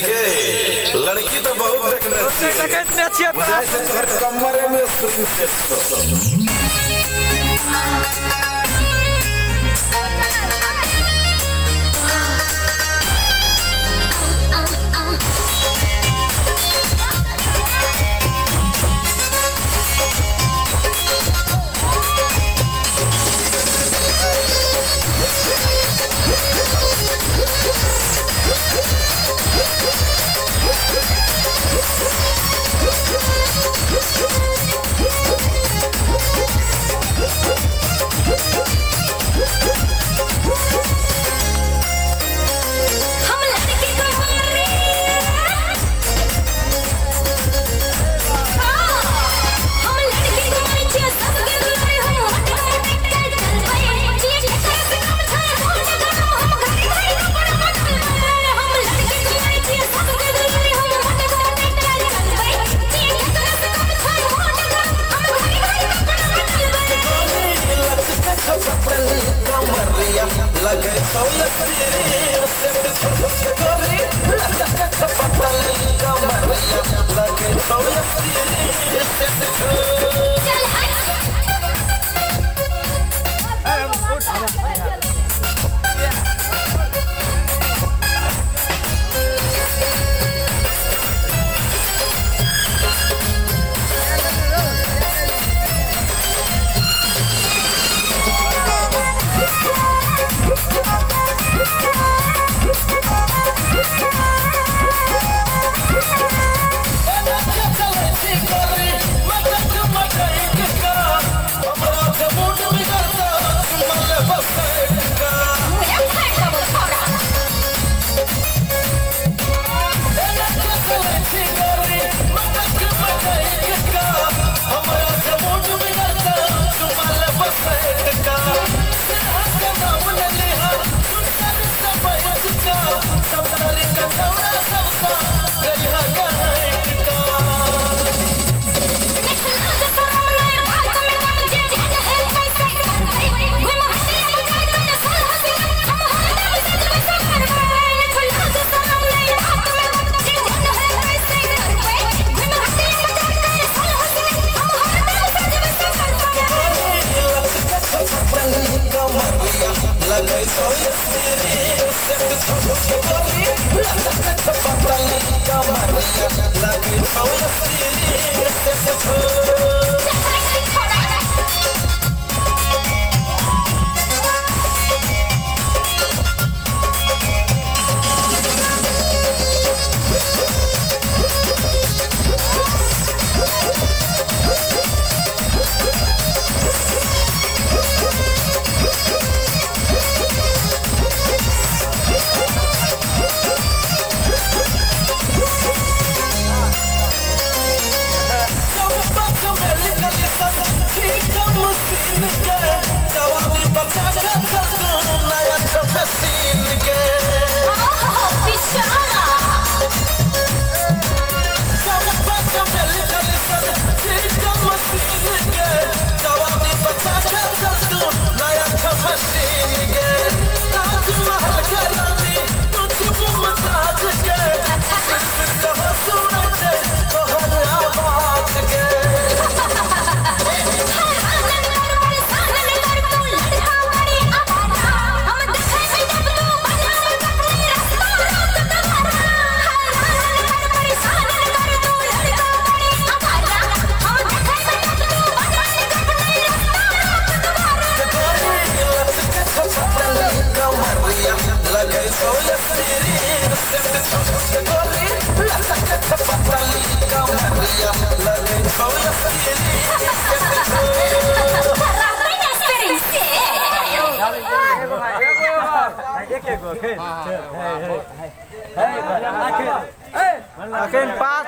गे, लड़की तो बहुत देखने छियै। देखैत नहि छियै। बुझाइ छै तोहर कमरे में सुन छौ। हम लड़की कुमारी, हाँ, हम लड़की कुमारी छियै, सबके दुलारी हम मटक मटक के चलबै। छियै केकरा से कम छै मोन गरम, हम घड़ी घड़ी कपड़ा बदलबै। हम लड़की कुमारी छियै, सबके दुलारी हम मटक मटक के चलबै। छियै केकरा से कम छै मोन गरम, हम घड़ी घड़ी कपड़ा बदलबै। चल हट। मुँह फाड़ देबौ छौड़ा। अखन 5